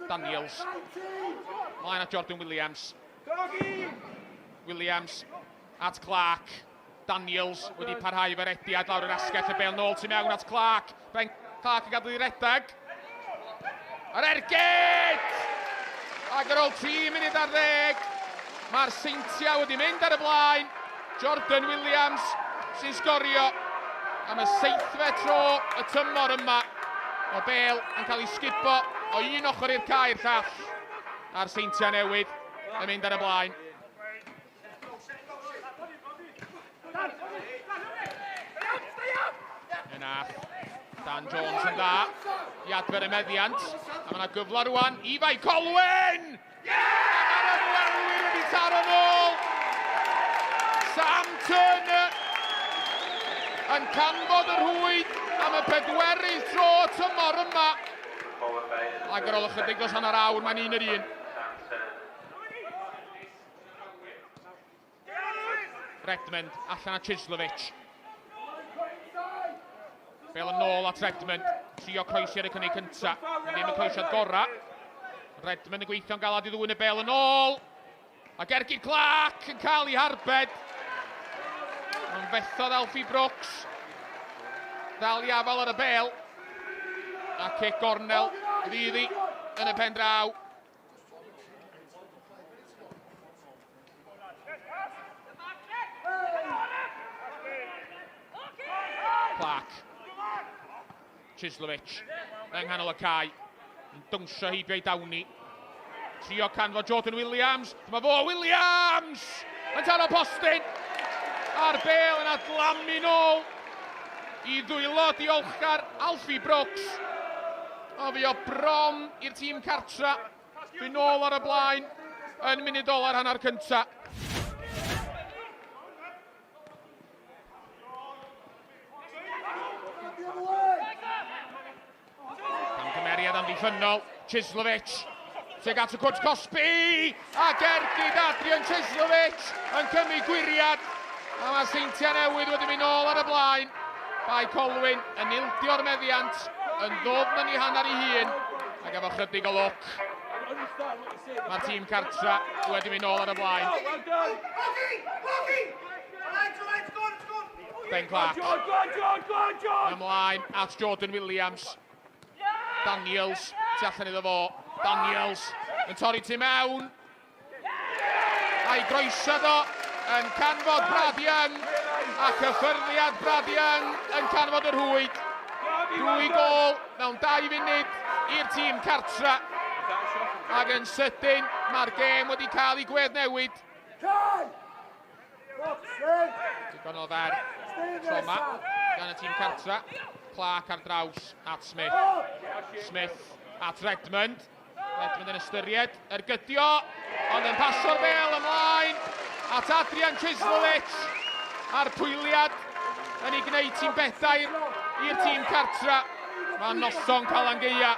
Daniels. Mlaen at Jordan Williams. Williams at Clark. Daniels wedi parhau efo'r rediad lawr yr asgell y bel nôl tu mewn at Clark. Ben Clark yn gadael i redag. Yr ergyd! Ac ar ôl 3 munud ar ddeg, mae'r Seintiau wedi mynd ar y blaen. Jordan Williams sy'n sgorio am y seithfed tro y tymor yma. Mae bel yn cael ei sgubo o un ochr i'r cae i'r llall. A'r Seintiau newydd yn mynd ar y blaen. Yna, Dan Jones yn dda i adfer y meddiant. A mae yna gyfle rwan i Fai Colwyn! Yeah! A mae'r ymwelwyr wedi taro nôl! Sam Turner yn canfod y rhwyd am y pedwerydd tro tymor yma. Ac ar ôl ychydig dros hanner awr, mae'n un yr un. Redmond allan at Chislovic. Bel yn ôl at Redmond. Trio croesi ar y cynnig cynta. Ddim y croesiad gorau. Redmond yn gweithio'n galad i ddwyn y bel yn ôl. Ac ergyd Clark yn cael ei harbed. Ond fethodd Alfie Brooks. Ddal i afal ar y bel. A cic gornel fydd hi yn y pen draw. Clark. Chislovic yng nghanol y cae. Yn dawnsio heibio i Downey. Trio canfod Jordan Williams. Dyma fo, Williams! Yn taro postyn. A'r bel yn adlamu nôl i ddwylo diolchgar Alfie Brooks. O fi o bron i'r tîm cartra. Fi nôl ar y blaen yn munud ola'r hanner cynta. Camgymeriad amddiffynnol, Chislovic tuag at y cwrt cosbi ac ergyd Adrian Chislovic yn cymryd gwiriad a mae Seintiau Newydd wedi mynd nôl ar y blaen. Bae Colwyn yn ildio'r meddiant yn ddwfn yn ei hanner ei hun ac efo chydig o lwc mae'r tîm cartra wedi mynd nôl ar y blaen. Ben Clark. Ymlaen at Jordan Williams. Daniels, tu allan iddo fo. Daniels yn torri tu mewn. A'i groesiad o yn canfod Brad Young a cyffyrddiad Brad Young yn canfod y rhwyd. Dwy gol mewn dau funud i'r tîm cartra. Ac yn sydyn mae'r gêm wedi cael ei gweddnewid. Digon o dder tro yma gan y tîm cartra. Clark ar draws at Smith. Smith at Redmond. Redmond yn ystyried ergydio, ond yn pasio'r bel ymlaen at Adrian Chislovic. A'r pwyliad yn ei gwneud tîm bedair i'r tîm cartra. Mae noson Calan Gaea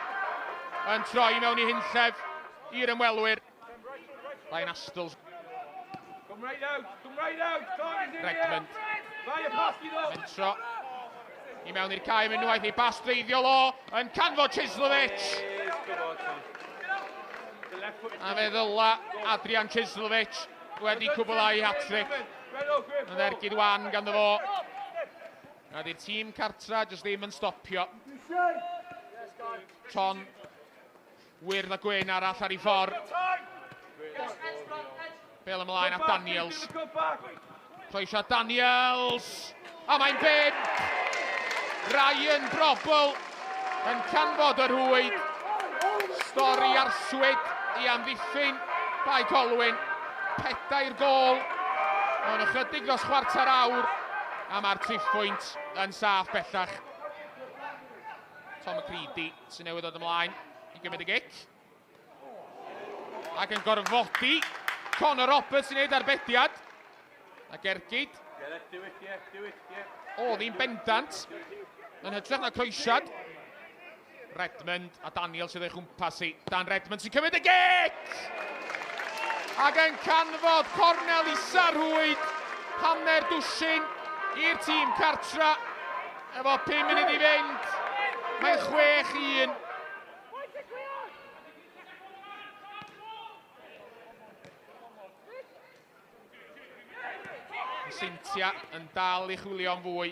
yn troi mewn i hunllef i'r ymwelwyr. Ryan Astles. Redmond. Mentro. I mewn i'r cae am unwaith ei bas dreiddiol o yn canfod Chislovic. A fe ddyla Adrian Chislovic wedi cwblhau hat-trick. Yn ergyd wan ganddo fo. A di'r tîm cartra jyst ddim yn stopio. Ton Wyrdd a gwyn arall ar ei ffordd. Bel ymlaen at Daniels. Croesio Daniels. A mae'n bimp! Ryan Brobl yn canfod y rhwyd. Stori arswyd i amddiffyn Bae Colwyn. Pedair gôl mewn ychydig dros chwarter awr a mae'r triphwynt yn saff bellach. Tom McCready sy'n newydd ddod ymlaen i gymryd y gic. Ac yn gorfodi Conor Roberts i wneud arbediad. Ac ergyd. O, ddim bendant. Yn hytrach na croesiad. Redmond a Daniel sydd ei chwmpas i. Dan Redmond sy'n cymryd y gic! Ac yn canfod cornel isa rhwyd. Hanner dwsin i'r tîm cartra. Efo 5 munud i fynd, mae'n 6-1. Mae'r Seintia yn dal i chwilio am fwy.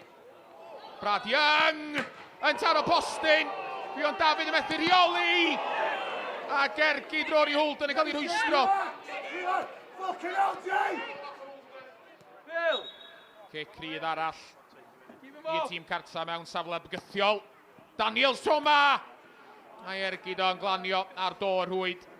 Brad Young yn taro postyn. Ffion Dafydd yn methu rheoli. A ergyd Rory Holden yn cael ei rhwystro. Cic rydd arall i'r tîm cartra mewn safle bygythiol. Daniel Soma! A'i ergyd o'n glanio ar do rhwyd.